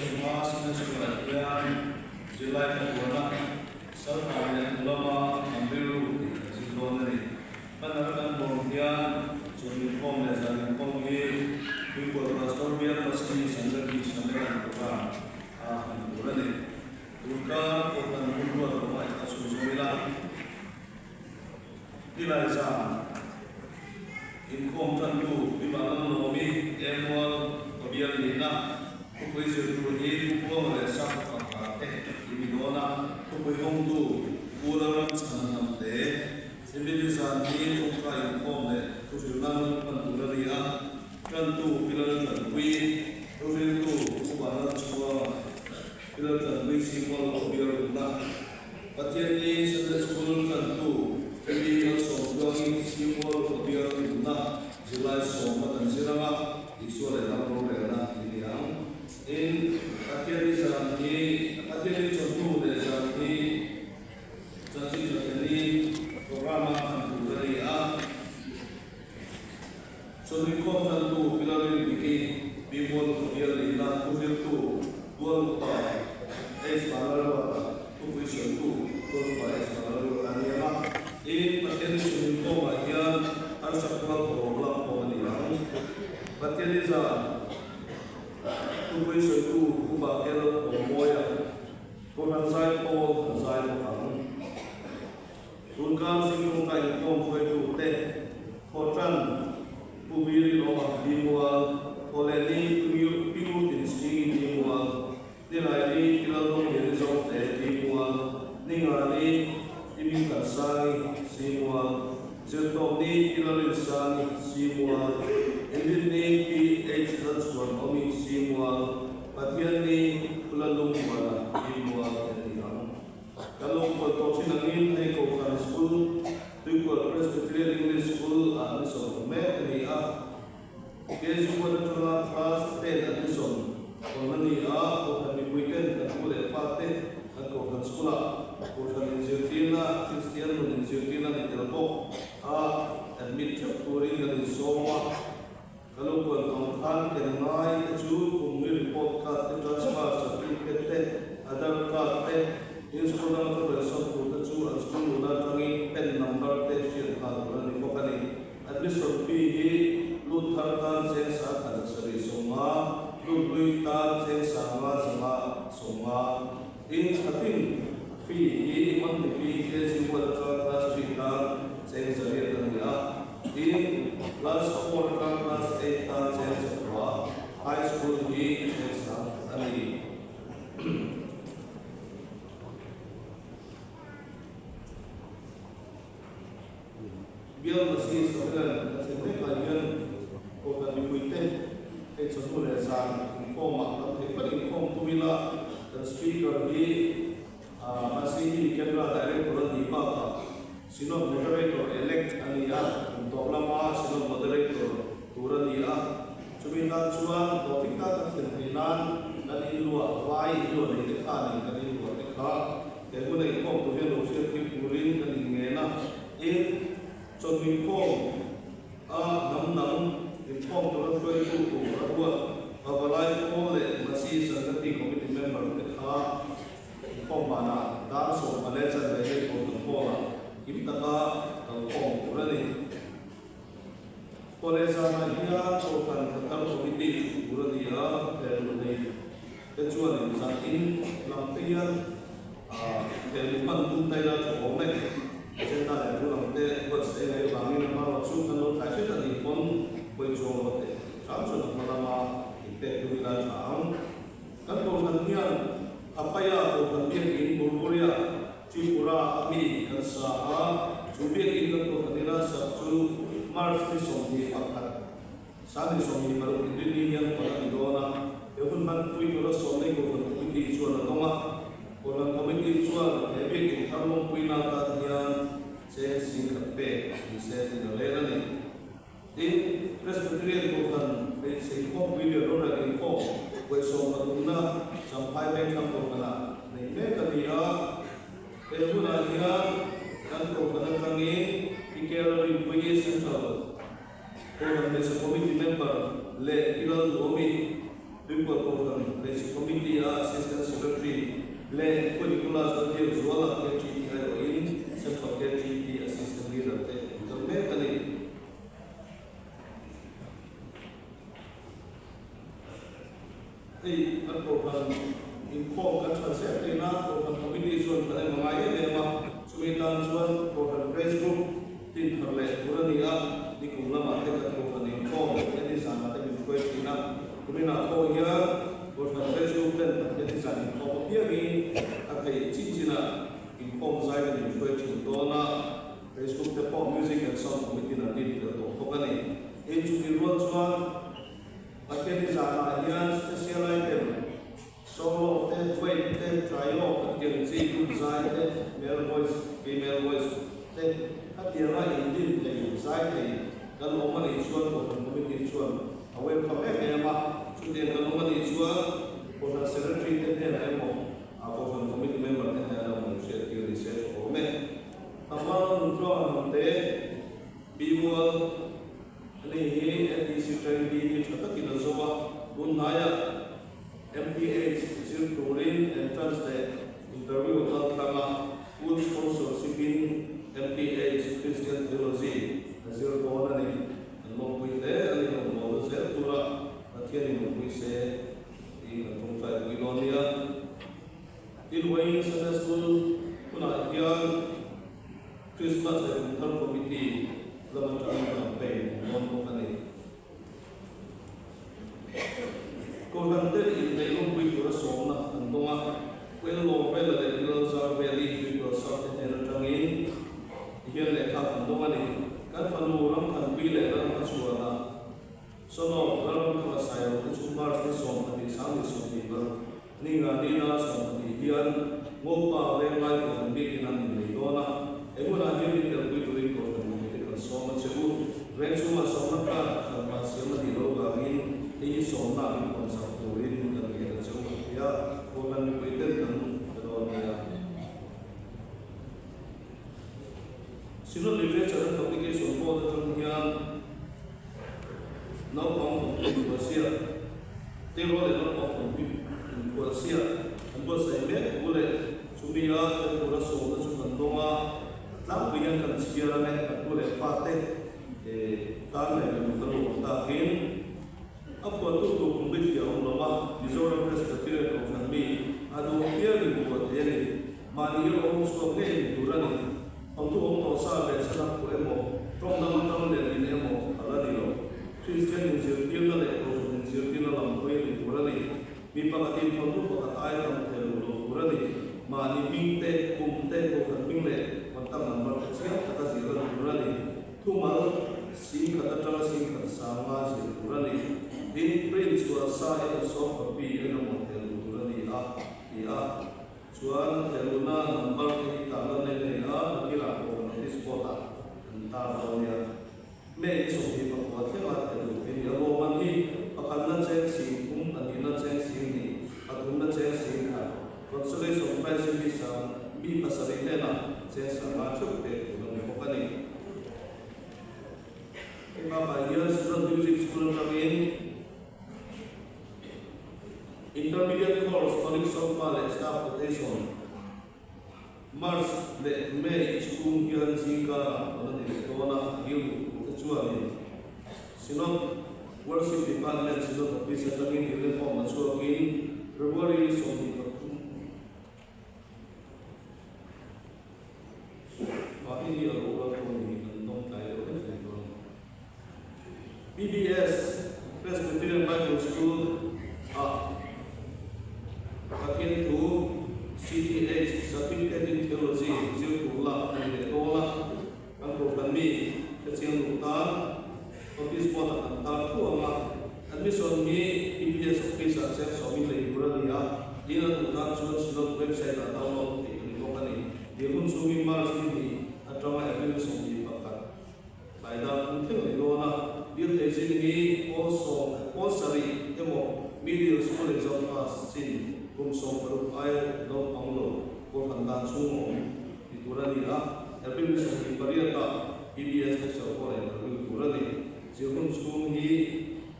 25 Sunday School-ah hian zirlai kan buan a, Salta leh hnu lama kan rilru tih kan zir dawn a ni. Hman anga kan bawm hian chawlh inkhawm leh zan inkhawm hi Tuipual Pastor Bial Masi Sangati Sammelan Program a hman tur a ni. Tunkar pawh kan hun ruat lo a inka chhun zawm ila. Tilai zan inkhawm tantu Pi Vanlam Lawmi Emual Pabial nihna thupui zir tur hi Pu Buanga leh Sakhaw Pangkar te i ni dawn a, thupui hawngtu Pu Lalramchhana Hnamte Zimili zan hi tawngtai inkhawm leh thuhrilhna hman tur a ni a, tantu Pi Laltlanpui, thuhriltu Pu Vanlalchhuanga, Pi Laltlanpui Singmual Pabial rukna. Pathian ni Sunday School tantu Pi Malsawmtluangi Simual Pabial tumna zirlai sawmna kan zir anga Isua leh ram rorelna tih ni ang. Tin, Pathian ni zan hi Pathian ni chawhnu leh zan hi chanchin thatia ni program-a hman tur a ni a. Chawhnuikhawm tantu Pi Lalrinbiki, Pi Mual Pabial nihna thuhriltu Tual Upa H. Vanlalruata, Thupui sawitu Tual Upa H. Vanlalruata a ni ang a. Tin, Pathian ni chawhnuikhawmah hian arsa kual thawm lak khawm a ni ang. Pathian ni zan Thupui sawitu Upa Kel Awmawia, Kohhran Zai Pawl an zai bawk ang. Tunkar Zingtawngta inkhawm hruaitute Khawtran, Pu Viri Lawma Dimual, Thawhlehni Pu Pingutin Singi Dimual, Nilaini Pi Laldawngliani Zote Dimual, Ningani Pi Mingkansangi Simual, Zirtawpni Pi Lalinsangi Simual, Inrinni Pi H Lalchhuanawmi Simual, Pathianni Pu Lalungmuana Dimual te a ni ang. Kan lo kual tawh thin angin hei Kohhran School, Tuikual Presbyterian English School ah an sawm mek a ni a. KG one atanga Class 10 an sawm hawn a ni a, Kohhran mipui ten kan pu leh fa te kan Kohhran School ah Kohhran inzirtirna, Kristian nun inzirtirna ni tel bawk a admit theuh turin kan insawm a. Ka lo kual tawng khan ken ngai te chu kum mi report card te, transfer certificate te, Aadhar card te, in school dang atanga rawn sawn tur te chu an school luhna atangin pen number te hriat nghal tur a ni bawk a ni. Admission fee hi lut thar tan cheng sa khat sarih 50, lut hlui tan cheng 500 150. Tin, thlatin fee hi monthly fee KG one atanga class 3 tan cheng 800 a ni a. Tin, class 4 atang class 8 tan cheng 9, high school hi cheng 10,000 a ni. Bial Masi Sawilan a thlen mek ah hian Kohhran mipuite hei chawhnu leh zan inkhawmah tam thei ber inkhawm tum ila kan speaker hi Masihi Kendra Director a nih bakah Synod Moderator elect a ni a, kum tawp lama Synod Moderator tur a ni a. Chumi tan chuan hlawhtling tak kan thlen theih nan kan inluah vai inluah nei te kha nen kan inluah te kha he huna inkhawm tur hian lo hriat thil turin kan inngen a. Tin, chawhnu inkhawm a hnam dang inkhawm tura hruaitu tur a ruat Pavalai Pawl leh Masi Sangati Committee member te kha Inkhawm banah dar 14 chan leh hei tur kan hawlah kim taka kalkhawm tur a ni. Kawle zanah hian Kohhran Qatar Committee thu tur a ni a, hel nei te chuanin zan in lam te hian hel hman tum ta ila tha awm e. Agenda leh thu lam te buatsaih a ngaih avangin amaherawh chu kan lo tlai hret a nih pawn pawi chuang lo te hram chuan a hma lama inpek tum ila tha ang. Kan Kohhran hian Apaia Kohhran Biakinn Burburia, Tripura a mi kan sa a, chu biakinn kan Kohhran ina sak chu March ni 21, 2026 inrinni hian hawn a ni dawn a, he hun hmanpui tura sawmnei Kohhran Committee chuan a dawng a. Kohhran Committee chuan he biakinn thar lawmpuina atan hian cheng 10,000 pek ni se tih a rel a ni. Tin, Presbyterian Kohhran hmeichhe inkhawmpui leh rorel inkhawm 23na Champhai Vengthlang Kohhranah neih mek a ni a. He hunah hian kan Kohhran atangin Pi Kerala Rinpuii Central Kohhran Hmeichhe Committee member leh Pi Lalduhawmi Tuikual Kohhran Hmeichhe Committee-a. Pu Nicholas Lalbiakzuala KTP aiawhin Central KTP Assistant Leader te an kal mek a ni. Hei kan Kohhran inkhawm kan that zel thin a, Kohhran Committee chuan kan em a ngai em em a, chumi tan chuan Kohhran Praise Group tin thar leh tur a ni a, nikum lamah te kan Kohhran inkhawm Pathian hi zanah te min hruai thin a, kuminah pawh hian Kohhran Praise Group ten Pathian hi zan inkhawm apiangin a theih chin chinah inkhawm zai te min hruai thin dawn a, Praise Group te pawh Music and Sound Committee in an din fel tawh bawk a ni. Hei chumi rual chuan. Pathian hi zanah hian special item, solo te, duet te, trio kan tih ang chi, group zai te, male voice, female voice te khatianga indin thei, zai thei kan awm a nih chuan Kohhran Committee chuan a welcome em em a. Chutiang kan awm a nih chuan Kohhran Secretary te hnenah emaw Kohhran Committee member te hnenah emaw hriat tir ni se tha awm e. Tlangval Nunṭuanga Hnamte, Bimual, Ani hi NDC trainee hi tha takin a zo a, tun hnaiah MPH zir turin entrance leh interview a kal tlang a, full sponsorship in MPH Christian Theology a zir dawn a ni. Kan lawmpui hle a ni, rawngbawlna zel tura Pathianin awmpui se tih kan tawngtai pui dawn nia. Tin, vawiin Sunday School hunah hian Krismas leh Kumthar Committee lam atangin campaign an dawn bawk a ni. Kohhran ten inneih lawmpui tura sawmna an dawng a, Puenlawm Vela leh Pilalzar Valley Tuipual Sarte hnen atangin tihian lehkha kan dawng a ni. Kan fanu Ramthanpui leh Ramhmachhuana Sonawk Lalramthanga Sailo te chu March ni 12 2026 Ninga nina 12 hian Ngopa Venglai Kohhran biakin an innei dawn a, he hunah hian min telpui turin Kohhran mipui te kan sawm a che u. Veng chhungah sawmna kar khat hma siam a nih loh vangin hei hi sawmna min pawmsak turin kan ngen a che u a ti a, Kohhran mipui ten kan pe dawn nia. Synod Literature and Publication Board atang hian naupang awmpui inphuahsiak, tirawl leh naupang awmpui inphuahsiak an buatsaih mek thu leh chumi a tel tura sawmna chu kan dawng a, a tlangpui hian kan chhiar ang e, kan pu leh fate tan leh kan kan awm takin a phuahtu tur kum bik hi a awm lo a, Mizoram Presbyterian Kohhran mi a duh apiangin phuah thei a ni. Mahni hi awm chhuak ngei ni tur a ni. Awmtu awm tawh sa leh chhan a phuah emaw, tawng dang atang leh lin emaw a la ni lo. Kristian inzirtirna leh Kohhran inzirtirna lam hawi a ni tur a ni. Mi pakhatin thawnthu pakhat ai tam thei lo lo tur a ni. Mahni hming te, kum te, Kohhran hming leh contact number te chiang taka zir a ni tur a ni. Thumal singkhat atanga singkhat sanga zir tur a ni. Tin, print chhuah sa emaw soft copy emaw thei lo tur a ni a, ti a. Chuan Theluna number te hi tar lan em nei a, nakilah pawh notice board ah an tar dawn nia. May ni 29 thlenga Thelu thei ni a lawm an hi, pakhatna cheng sing thum, pahnihna cheng sing hnih, pathumna cheng sing khat, consolation prize hi mi sang mi pasarih hnenah cheng sanga theuh pek tur a ni bawk a ni. Hei bakah hian Synod Music School atangin Intermediate Course Tonic Solfa leh Staff Quotation, March leh May chhung hian zingkarah hawn a ni leh dawn a, dil duh tur te chuanin Synod Worship Department Synod Office atangin uniform a chhuakin February 23 Mah hi a lo ral dawn niin an dawng tlai deuh hlek thei dawn. PBS, Presbyterian Bible School, ah Pathian Thu, CTH, Certificate in Theology, zir tur lak a ni leh dawn a, kan kohhran mi hrechiang duh tan notice board ah kan tar thu ang a, admission hi PBS office ah cheng sawmin lei tur a ni a, dil a duh tan chuan Synod website ah download theih a ni bawk a ni. Dil hun chhungin March ni hnih atanga April 21. Tlai dan phung thleng a ni dawn a, dil thei chin hi pawl sawm pawl sarih emaw middle school exam pass chin kum 16 ai naupang lo kawhhran dan chhung a awm ti tur a ni a, April ni 28 ah PBS lecture hall ah interview tur a ni. Zir hun chhung hi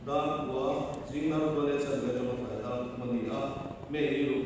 dan kua zing dar kua leh chanve atanga tlai dan thum a ni a, May ni luh.